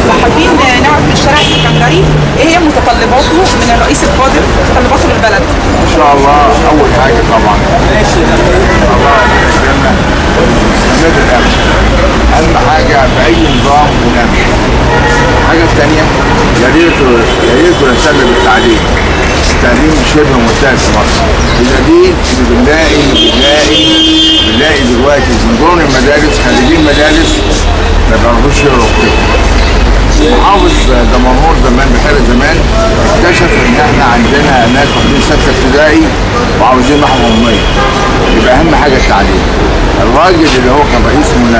فحابين نعرف من الشارع السكندري ايه هي متطلباته من الرئيس القادم، متطلباته للبلد. ان شاء الله اول حاجة طبعا الله يكرمنا استمر الامن، اهم حاجة في اي نظام الامن. الحاجة الثانية يا ريت يا ريت نهتم بالتعليم. التعليم شبه منتهي في مصر، بدليل ان بنلاقي دلوقتي من ضمن المدارس خريجين مدارس ما بيعرفوش يقروا ويكتبوا. محافظ دمنهور زمان بحيرة زمان اكتشف ان احنا عندنا ناس واخدين ستة ابتدائي وعاوزين محو أمية. يبقى اهم حاجة التعليم. الراجل اللي هو كان رئيس من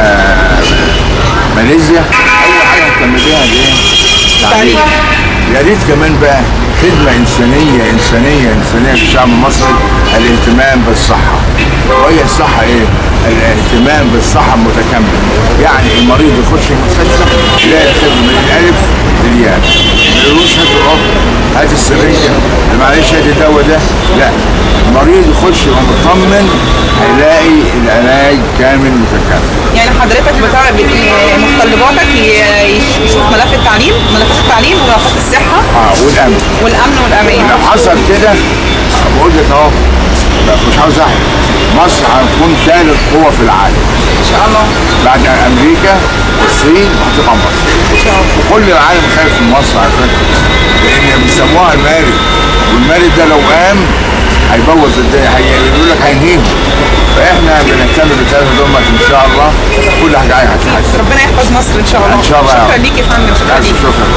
ماليزيا اول حاجة اهتم بيها الايه؟ التعليم. يا ريت كمان بقى خدمة إنسانية إنسانية إنسانية للشعب المصري، الاهتمام بالصحة. وهي الصحة إيه؟ الاهتمام بالصحة المتكاملة. يعني المريض يخش المستشفى يلاقي الخدمة من الألف للياء. ما يقولوش هات القطر، هات السرنجة، معلش هات الدواء ده، لا. المريض يخش يبقى مطمن هيلاقي العلاج كامل متكامل. يعني حضرتك بتعرف متطلباتك يشوف ملف التعليم، ملفات التعليم وملفات الصحة والأمن. والأمن والأمان. لو حصل كده بقول لك اهو مش عاوز احلف، مصر هتكون ثالث قوة في العالم إن شاء الله. بعد امريكا والصين هتبقى مصر. إن شاء الله. وكل العالم خايف من مصر على فكرة، لان بيسموها المارد، والمارد ده لو قام هيبوظ الدنيا، هيقول لك هينهيهم. فاحنا بنهتم بالثلاثة دول ان شاء الله، كل حاجة هتتحسن. ربنا يحفظ مصر إن شاء الله. إن شاء الله. شكرا ليك يا فندم، شكرا ليك. شكرا.